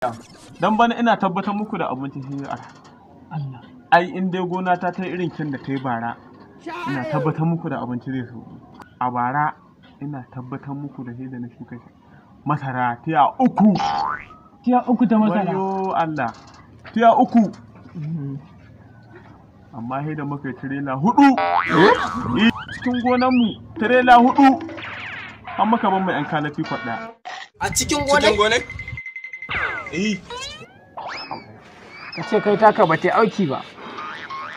Dan bana ina tabbatar muku da abinci shi Allah. Ai in dai gona ta ta irin kin da ta yi bara, ina tabbatar muku da abinci zai sauki. A bara ina tabbatar muku da sai da na shuka masara tiya 3. Tiya 3 ta masara. Wayo Allah. Tiya 3. Amma sai da muka yi tirela 4. Cikin gonan mu tirela 4. An muka ban mai yan kalafi kwaɗa. A cikin gonar? Eh. Ka ce kai taka ba ta auki ba.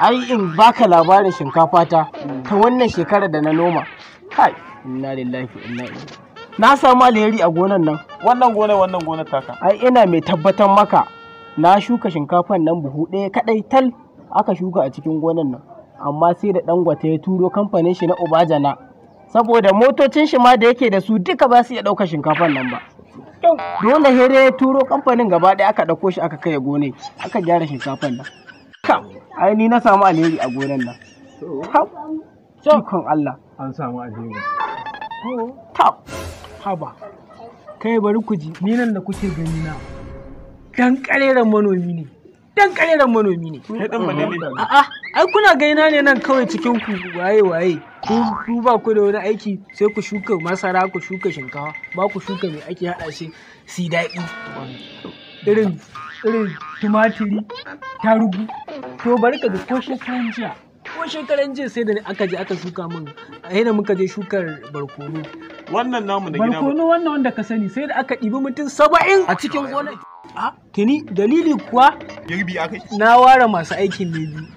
Ai in baka labarin shinkafa ta ta wannan shekarar da na noma. Kai, inna lillahi wa inna ilaihi. Na samu alheri a gonan nan. Wannan gonar taka. Ai ina mai tabbatar maka na shuka shinkafan nan buhu ɗaya kadai tal aka shuka a cikin gonan nan. Amma sai da Dangote ya turo kamfanin shi na Obajana. Saboda motocin shi ma da yake da su duka ba su iya ɗaukar shinkafan nan ba. Dole sai dai ya turo kamfanin gaba ɗaya aka ɗauko shi aka kai gone aka gyara shinkafan nan. Ai ni na samu alheri a gonan nan. Ikon Allah. An samu alheri. Tab. Haba. Kai bari ku ji ni nan da kuke gani na. Dan kareren manomi ne. Dan kareren manomi ne. Kai dan balele. A'a, ai kuna gani ne nan kawai cikin ku waye waye. Ku ba ku da wani aiki sai ku shuka masara ku shuka shinkafa ba ku shuka mai ake haɗa shi si daɗi. Irin tumatiri, tarugu. To bari ka ga ko shekaran jiya. Ko shekaran jiya sai da aka je aka shuka min sai da muka je shukar barkono. Wannan namu na gida. Barkono wannan wanda ka sani sai da aka ɗibi mutum 70 a cikin gonar. A tuni dalili kuwa girbi akai. Na ware masu aikin ne biyu.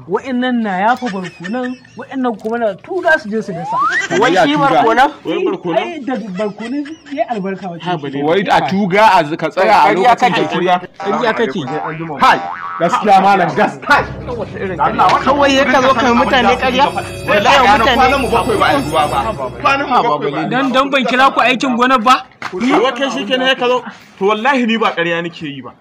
Wa'annan na yafa barkonan, wa'annan kuma na tura su je su dasa. Wai shi barkonan? Wai barkonan? Ai da barkonan ya albarka wace. Wai a tuga a ka tsaya a lokacin da tuga. Ƙarya kake. Hai, gaskiya malam gaskiya. Kawai ya ka zo kai mutane ƙarya? Wallahi mutane kwanan mu 7 ba a ruwa ba. Kwanan mu 7 ba. Dan ban kira ku aikin gonar ba? Wai kai shikenan ya ka zo. To wallahi ni ba ƙarya nake yi ba.